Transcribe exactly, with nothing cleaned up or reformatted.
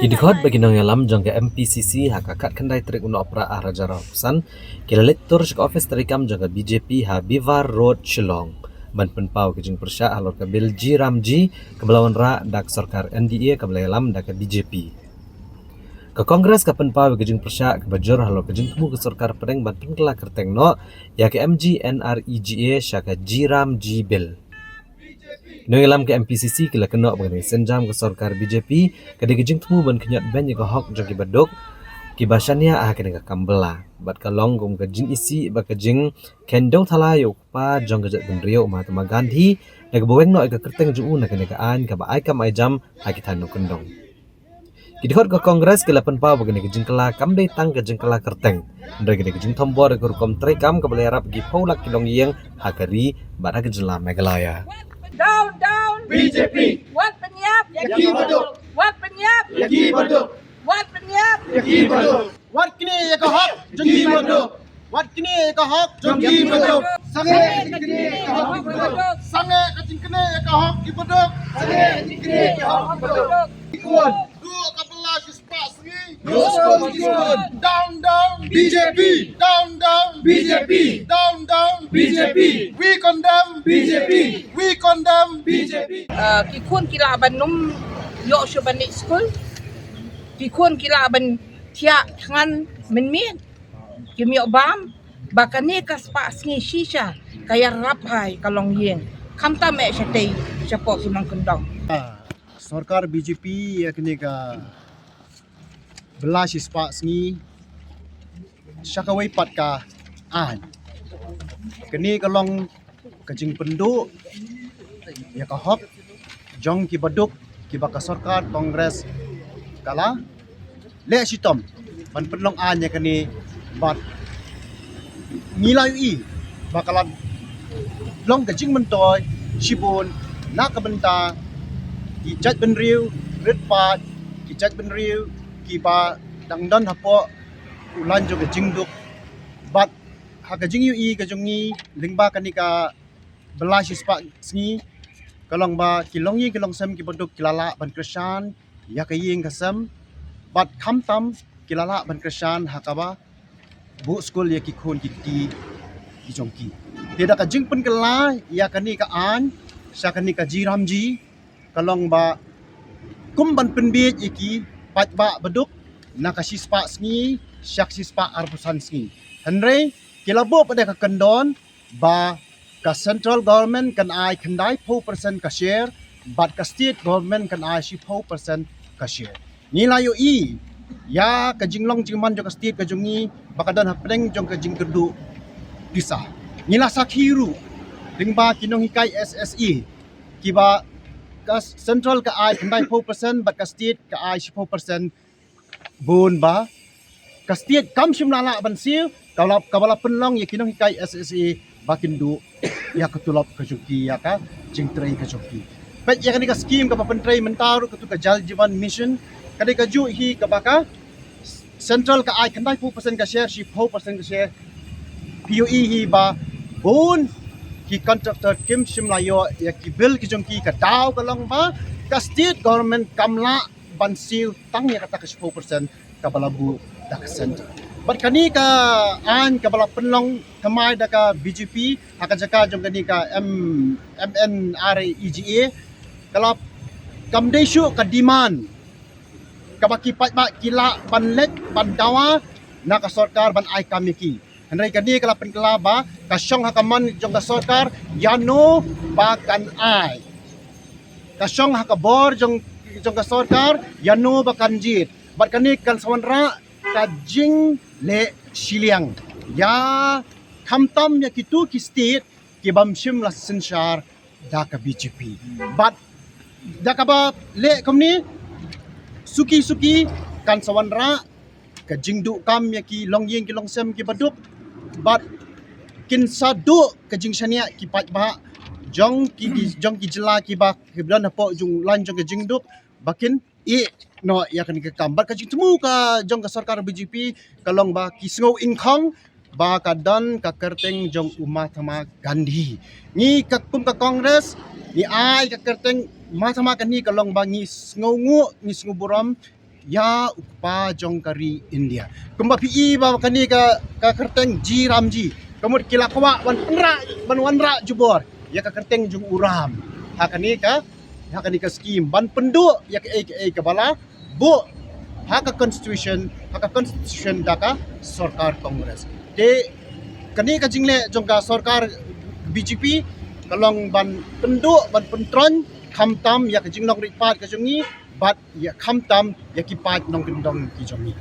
Ki dkhot bad ki nongïalam jong ka M P C C ha ka khatkhyndai tarik u Nohprah arhajar arphew san ki la leit tur sha ka ophis treikam jong ka B J P ha Beaver Road, Shillong, ban pynpaw ka jingpyrshah halor ka Bill G RAM G kaba la wanrah da ka sorkar N D A kaba la ïalam da ka B J P. Ka Congress ka pynpaw ïa ka jingpyrshah kaba jur halor ka jingthmu ka sorkar pdeng ban pynkylla kyrteng noh ïa ka M G N R E G A sha ka G RAM G Bill. Ki nongïalam ka M P C C ki la kynnoh ba ka dei ka sienjam ka sorkar B J P ka dei ka jingthmu ban khñiot beiñ ïa ka hok jong ki baduk kiba shaniah ha kane ka kam bylla, bad ka long kum ka jingisih bad ka jingkheiñ dewthala ïa u kpa jong ka jaitbynriew u Mahatma Gandhi da kaba weng noh ïa ka kyrteng jong u na kane ka aiñ kaba ai kam ai jam ha ki thaiñ nongkyndong. Ki dkhot ka Congress ki la pynpaw ba kane ka jingkylla kam dei tang ka jingkylla kyrteng, hynrei ka dei ka jingthombor ïa ka rukom treikam kaba la ïarap ïa ki phew lak ki longïing ha ka ri bad ha ka jylla Meghalaya. Down, down. B J P. Wat pynïap ïa ki baduk. Wat pynïap ïa ki baduk. Wat pynïap ïa ki baduk. Wat knieh ïa ka hok jong ki baduk. Wat knieh ïa ka hok jong ki baduk. Sangeh ka jingknieh ïa ka hok ki baduk. Sangeh ka jingknieh ïa ka hok ki baduk. Sangeh ka jingknieh ïa ka hok ki baduk. Ki khun. Duh ka bylla shispah sngi. Duh ka bylla shispah sngi. Down, down. B J P. Down, down. B J P. Down, down. B J P. We condemn. B J P. We condemn. B J P. Uh, ki khun ki lah ban ym ïoh shuh ban leit skul. Ki khun ki lah ban thiah thngan mynmiet. Kim ïoh bam ba kane ka spah sngi shisha ka ïarap ha ka longïing. Khamtam eh shatei shapoh ki nongkyndong. Sorkar B J P ïa kane ka bylla shispah sngi sha kawei pat ka aiñ. Kane ka long ka jingpynduh ïa ka hok jong ki baduk kiba ka sorkar Congress ka la leh shitom ban pynlong aiñ ïa kane, bad ngi la ïohi ba ka la long ka jingmyntoi shibun na ka bynta ki jaitbynriew rit paid, ki jaitbynriew kiba dang don hapoh u lain jong ka jingduk. Bad ha ka jingïohi ka jong ngi lyngba kane ka bylla shispah sngi ka long ba ki longïing ki longsem ki baduk ki la lah ban kyrshan ïa ka ïing ka sem, bad khamtam ki la lah ban kyrshan ha kaba buh skul ïa ki khun ki kti ki jong ki. Te da ka jingpynkylla ïa kane ka aiñ sha kane ka G RAM G ka long ba kum ban pynbiej ïa ki paidbah baduk na ka shispah sngi sha ka shispah arphew san sngi. Hynrei ki la buh pat da ka kyndon ba ka central government kan ai khyndaiphew percent ka share bad ka state government kan ai shiphew percent ka share. Ngi la ïohi ïa ka jinglong jingman jong ka state ka jong ngi ba ka don hapdeng jong ka jingkyrduh pisa. Ngi la sakhi ruh lyngba ki nonghikai S S A kiba ka central ka ai khyndaiphew percent bad ka state ka ai shiphew percent. Bun ba ka state kam shym la lah ban siew, ka la, kaba la pynlong ïa ki nonghikai S S A ba kin duh ïa ka tulop ka jong ki, ïa ka jingtrei ka jong ki. Peit ïa kane ka skim kaba pyntrei mynta ruh, katu ka Jal Jeevan Mission, ka dei kajuh hi kaba ka central ka ai khyndaiphew percent ka share, shiphew percent ka share. Phi ïohi hi ba bun ki contractor kim shym la ïoh ïa ki bill ki jong ki, ka daw ka long ba ka state government kam lah ban siew tang ïa kata ka shiphew percent kaba la buh da ka centre. Bad kane ka aiñ kaba la pynlong thymmai da ka B J P ha ka jaka jong kane ka M, M N R E G A, ka la, kam dei shuh ka demand kaba ki paidbah ki lah ban leit ban dawa na ka sorkar ban ai kam ïa ki. Hynrei kane ka la pynkylla ba ka shong ha ka mon jong ka sorkar ïano ba kan ai. Ka shong ha ka bor jong, jong ka sorkar ïano ba kan jied. Bad kane kan sa wanrah ka jingleh shiliang ïa khamtam ïa kitu ki state ki bym shym la synshar da ka B J P. Bad da kaba leh kumne, suki suki kan sa wanrah ka jingduh kam ïa ki longïing ki longsem ki baduk, bad kin sa duh ka jingshaniah ki paidbah jong ki, jong ki jylla kiba, kiba don hapoh jong lain jong ka jingduk ba kin ïeh noh ïa kane ka kam. Bad ka jingthmu ka jong ka sorkar B J P ka long ba ki sngew ingkhong ba ka don ka kyrteng jong u Mahatma Gandhi. Ngi ka, kum ka Congress, ngi ai ka kyrteng Mahatma Gandhi ka long ba ngi sngewnguh, ngi sngew burom ïa u kpa jong ka ri India. Kumba phi i ba kane ka, ka kyrteng Jai Ram Ji, ka mut ki la kwah ban pynrah, ban wanrah jubor ïa ka kyrteng jong u Ram ha kane ka, ha kane ka scheme ban pynduh ïa kaei kaei kaba la buh ha ka constitution, ha ka constitution da ka sorkar Congress. Te kane ka jingleh jong ka sorkar B J P ka long ban pynduh, ban pyntroiñ khamtam ïa ka jinglong ri paid ka jong ngi bad ïa khamtam ïa ki paid nongkyndong ki jong ngi.